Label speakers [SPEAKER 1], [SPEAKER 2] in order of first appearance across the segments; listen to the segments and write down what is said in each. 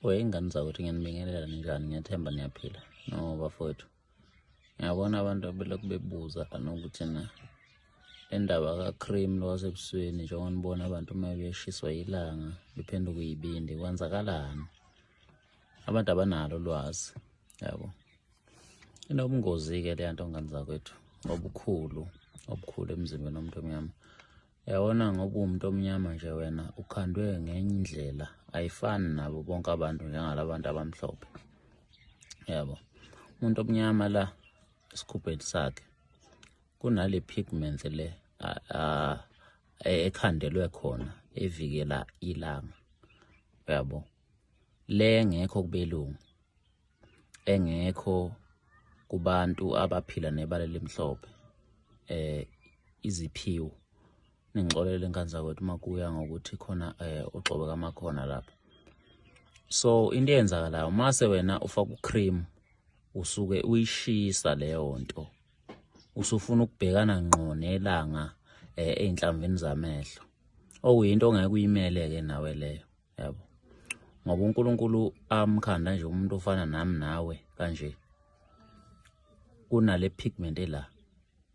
[SPEAKER 1] Wey'ngane zakwethu, ngiyanibingelela. Ninjani? Ngiyathemba niyaphila. No bafowethu, ngiyabona abantu abelokhu bebuza nokuthi na le ndaba ka-cream lo wasebusweni, njengoba nibona abantu uma beshiswa ilanga bephenduka iy'bindi, kwenzakalani? Abantu abanalo ulwazi, yabo. Inobungozi-ke leya nto, ngane zakwethu, obukhulu obukhulu emzimbeni womuntu omnyama. Yabona, ngoba uwumuntu omnyama nje wena ukhandwe ngenye indlela, ayifani nabo bonke abantu njengalabantu abamhlophe, yabo. Umuntu omnyama la esikhupheni sakhe kunale pigment le ekhandelwe khona evikela ilanga, yabo, le engekho kubelungu, engekho kubantu abaphila nebala elimhlophe. Iziphiwo, ningixolele ngane zakwethu uma kuya ngokuthi khona ugxobe kamakhona lapha. So into eyenzakalayo, mase wena ufaka ucream, usuke uyishisa leyo nto, usufuna ukubhekana ngqo nelanga ey'nhlamvini zamehlo, okuyinto ongeke uyimele-ke nawe leyo, yabo, ngoba uNkulunkulu amkhanda nje umuntu ofana nami nawe kanje, kunale pigment ela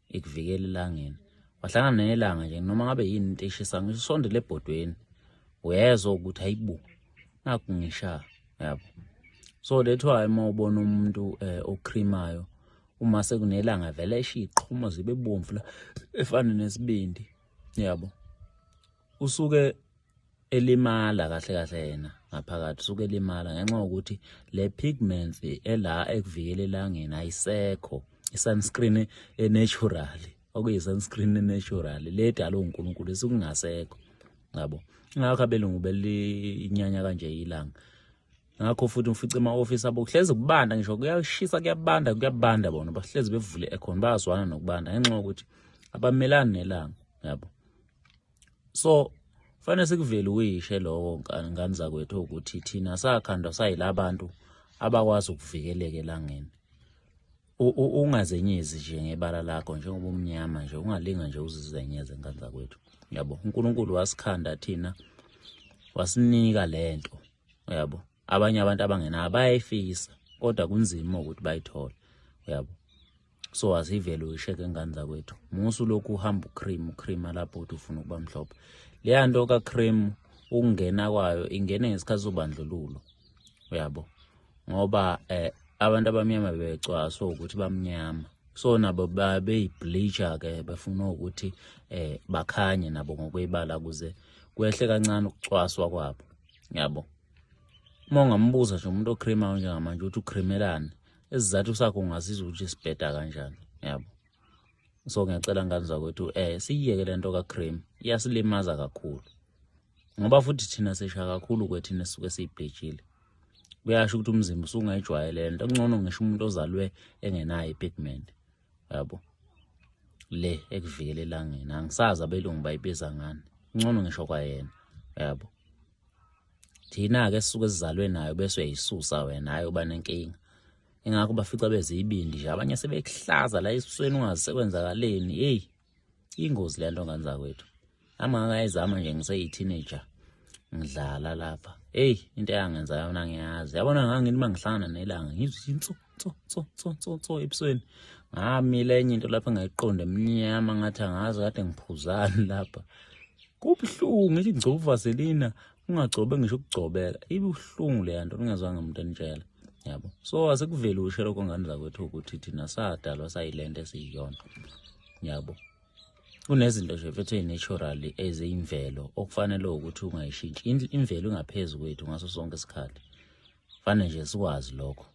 [SPEAKER 1] ikuvikela elangeni. Wahlangana nelanga nje, noma ngabe yini into eshisa, ngisho usondele ebhodweni, uyezwa ukuthi hayibo, nakhu ngisha, yabo. So that's why uma ubona umuntu ocreamayo, uma sekunelanga vele eshiya iqhuma zibe bomvu la, efana nesibindi, yabo, usuke elimala kahle kahle yena ngaphakathi, usuke elimala ngenxa yokuthi le pigments ela ekuvikela elangeni ayisekho. I-sunscreen e-natural, okuyi-sunscreen e-natural le edalwe uNkulunkulu, esukungasekho, yabo. Ngakho abelungu belinyanya kanje ilanga. Ngakho futhi ufice ema-ofisi abo kuhlezi kubanda, ngisho kuyashisa, kuyabanda, kuyabanda, bona bahlezi bevule aircon, bayazwana nokubanda ngenxa yokuthi abamelani nelanga, yabo. So fanele sikuvele uyishe lokho, ngane zakwethu, ukuthi thina sakhandwa sayilabantu abakwazi ukuvikeleka elangeni. Ungazenyezi nje ngebala lakho njengoba umnyama nje, ungalinga nje uzizenyeze, ngane zakwethu, yabo. uNkulunkulu wasikhanda thina, wasinika lento, yabo. Abanye abantu abangenayo bayayifisa, kodwa kunzima ukuthi bayithole, yabo. So asivele uyisheke, ngane zakwethu. Musu lokhu uhamba ucream, ucream lapho uthi ufuna ukuba mhlophe. Leya nto ka-cream, ukungena kwayo, ingene ngesikhathi sobandlululo, uyabo, ngoba abantu abamnyama bebecwaswa ukuthi bamnyama, so nabo babeyibleacher ke, befuna ukuthi bakhanye nabo ngokwebala ukuze kwehle kancane ukucwaswa kwabo, yabo. Uma ungambuza nje umuntu ocreamayo njengamanje ukuthi ucreamelani, isizathu sakho ungasizwa ukuthi sibheda kanjani, yabo. So ngiyacela, ngane zakwethu, siyiyeke lento ka-cream, iyasilimaza kakhulu, ngoba futhi thina sisha kakhulu kwethina esisuke siyibleachile. Kuyasho ukuthi umzimba usungayijwayele lento. Kungcono ngisho umuntu ozalwe engenayo ipigment, yabo, le ekuvikela elangeni. Angisazi abelungu bayibiza ngani. Ngcono ngisho kwayena, yabo. Thina-ke sisuke sizalwe nayo, bese uyayisusa wena, hhayi, uba nenkinga. Ingakho bafica beziyibindi nje, abanye sebekuhlaza la esisweni, ungazi sekwenzakaleni. Heyi, ingozi le nto, ngane zakwethu. Nami ngakayizama nje ngiseyi-teenager, ngidlala lapha. Eyi, into eyangenza yona ngiyazi, yabona. Ngangithi uma ngihlangana nelanga ngizwe inso nso nso nso nso nso ebusweni. Ngamila enye into lapha engayiqonda, emnyama, ngathi angazi kade ngiphuzani lapha. Kubuhlungu, ngithi ngigcoba uvaselina, ungagcobe ngisho ukugcobeka, ibuhlungu leya nto, ningezwanga umuntu enitshela, yabo. So asekuvele ushe lokho, ngane zakwethu, ukuthi thina sadalwa sayilento esiyiyona, yabo. Kunezinto nje mfethu eyi-natural, eziyimvelo, okufanele ukuthi ungayishintshi. Imvelo ingaphezu kwethu ngaso sonke isikhathi, fanele nje sikwazi lokho.